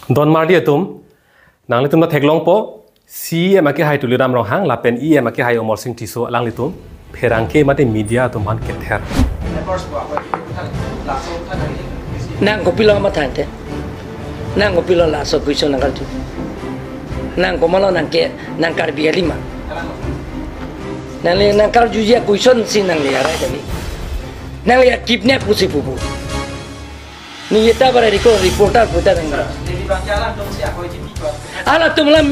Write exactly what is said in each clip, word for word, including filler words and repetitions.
Don marli atum, nanglitum ta theklongpo, C E M akehai Tuliram Ronghang lapen E M akehai Amarsing Tisso alanglitum pherangke mate media atum aphan kether. Nang kopilo matha tangte? Nang kopilo laso question nang karju? Nang komatlo nang ke, nang Karbi alima? Nangli nang karjuji a-question si nangli arai kali. Nangli a-kidnap pusi pupu. Neli ta bara record reporter puta nang. Halatum alam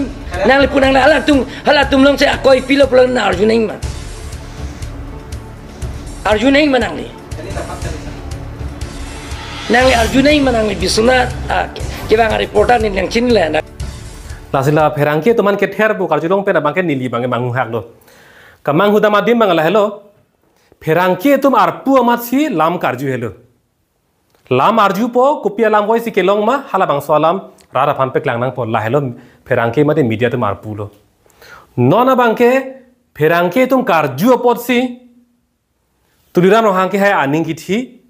nangli pu nangli halatum, halatum along si akoi pilo pulo nang arju nangma? Arju nangma nangli? Nangli arju nangma nangli Biswanath, ah, ke, kevang a-reporter neli nangchinila. Lasi la pherangke atum aphan kether pu karjulong pen abangke neli abangke manghahak do. Kemanghu dam adim abang lahelo. Pherangke atum arpu amat si lam karju helo. Lam arjupo, kopi alam voi si kelong ma, halabangso alam rat aphan peklang nangpo, lahelo pherangke mate media atum arpulo. Non abangke pherangke atum karju apotsi Tuliram Ronghang kehai aning kithi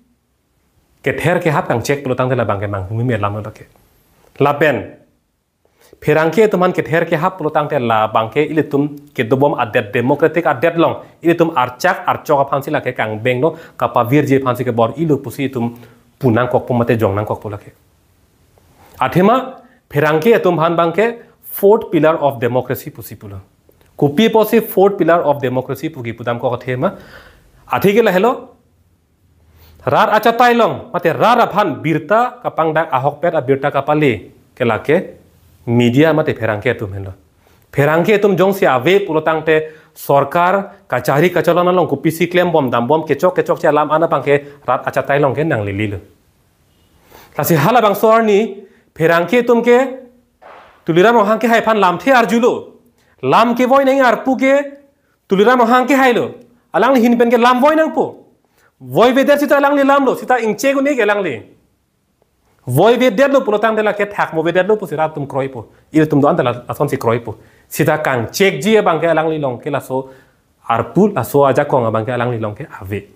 kether kehap kangchek pulo tangte labangke manghumeme alam lake. Lapen pherangke atum aphan kether kehap pulo tangte labangke ilitum kedobom adet, democratic adet along ilitum archak archok aphan si lake kangbengno, kapavirji aphan si kebor-ilo pusi itum pu nangkokpo mate jong nangkokpo lake. Athema pherangke atum aphan abangke fourth pillar of democracy pusi pulo. Kopi apotsi fourth pillar of democracy pu kipudamkok athema? Atheke lahelo, rat achatai along mate rat aphan birta kapangdak, ahokpet abirta kapale ke lake media mate pherangke atum henlo. Pherangke atum jongsi ave pulo tangte sorkar kachari kacholon along kopisi klembom dambom kechok kechokche alam an abangke rat achatai along ke nanglelelo. Lasi halabangso arni pherangke atum ke Tuliram Ronghang kehai aphan lamthe arjulo. Lam kevoi nang arpu ke Tuliram Ronghang kehailo. Alangli ahin pen ke lam voi nangpo. Voivedet sita alangli lamlo, sita ingchek un-e ke alangli. Voivedetlo pulo tangte lake thak movedetlo pusi rat atum kroipo. Ilitum do-an ta la-, lasonsi kroipo. Sita kangchekji abangke alangli along ke laso arpu, laso ajakong abangke alangli along ke ave.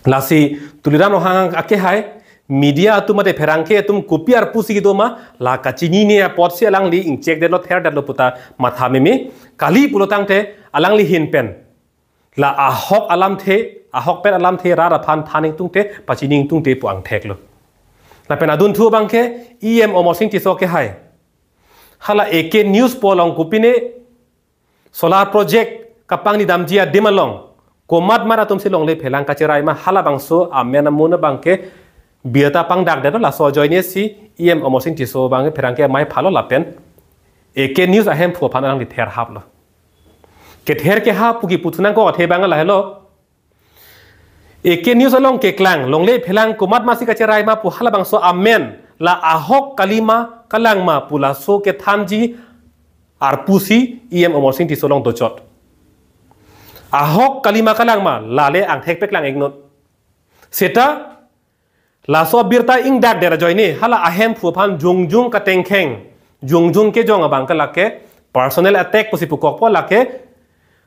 Lasi Tuliram Ronghang akehai media atum mate pherangke atum kopi arpu si kedo ma, la kachinine apotsi alangli ingchekdetlo therdetlo puta mathameme. Kali pulo tangte alangli ahin pen la ahok alamthe, ahokpet alamthe rat aphan than ingtungte, pachini ingtungte pu angtheklo. Lapen adunthu abangke E M Amarsing Tisso kehai hala A K News pu along kopine solar project kapangni damji adim along komatmat atum si longle phelang kacherai ma, halabangso amen amun abangke birta pangdakdetlo, laso ajoine si E M Amarsing Tisso abangke pherangke amei phalo lapen A K News ahemphu aphan alangli therhaplo. Kether kehap pu kipu thu nangkok athe abang lahelo. A K News along keklang longle phelang komatmatsi kacherai ma pu halabangso amen, la ahok kalima kalangma pu laso kethanji arpu si E M Amarsing Tisso along dochot. Ahok kalima kalangma lale angthek peklang-iknon. Seta laso abirta ingdakdet ajoine hala ahemphu aphan jongjong katengkheng, jongjong kejong abangke lake personal attack pusi pukokpo, lake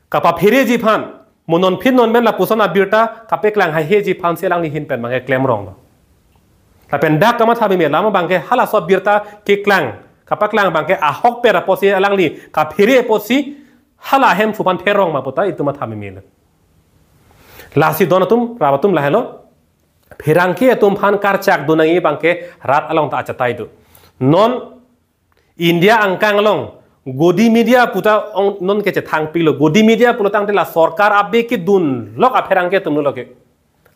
kapaphereji aphan, mo non phin non men lapuson abirta kapeklang haiheji aphan si alangli ahin pen abangke klemronglo. Lapen dak kamathameme alam abangke halaso abirta keklang kapaklang abangke ahokpet apotsi alangli kaphere apotsi hala ahemphu aphan therong ma puta itum mathamemelo. Lasi don atum, rap atum, lahelo. Pherangke atum aphan karchak dun nangji abangke rat along ta achatai do. Non India angkang along Godi Media puta ong non kechethangpiklo. Godi Media pulo tangte la sorkar abe kedun lok apherangke atumlo ke.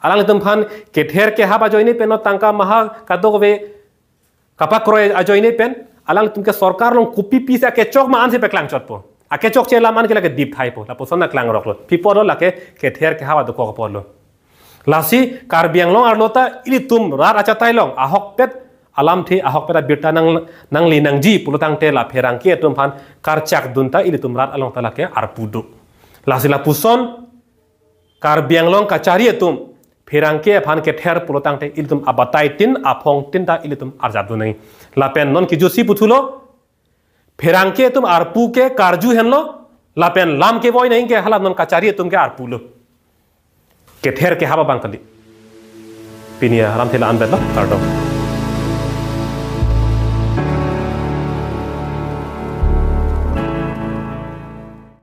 Alanglitum aphan kether kehap ajoine pen non tangka maha kadokave kapakroi ajoine pen alanglitum ke sorkar along kopi pisi akechok ma ansi peklangchotpo. Akechokche alam an ke lake dipthaipo. Lapuson nangklangroklo. Pi apotlo, lake kether kehap adokok apotlo. Lasi Karbi Anglong arlo ta ilitum rat achatai along ahokpet alamthe, ahokpet abirta nang, nangle nangji pulo tangte la pherangke atum aphan karchak dun ta ilitum rat along ta lake arpu do. Lasi lapuson Karbi Anglong kachari atum pherangke aphan kether pulo tangte ilitum abatai tin aphong tin ta ilitum arjap dun nangji. Lapen non kijutsi puthulo, pherangke atum arpu ke karju henlo, lapen lam kevoi nangji ke hala non kachari atum ke arpulo. Kether kehap abang kali. Pini alamthe la-an vetlo, kardom.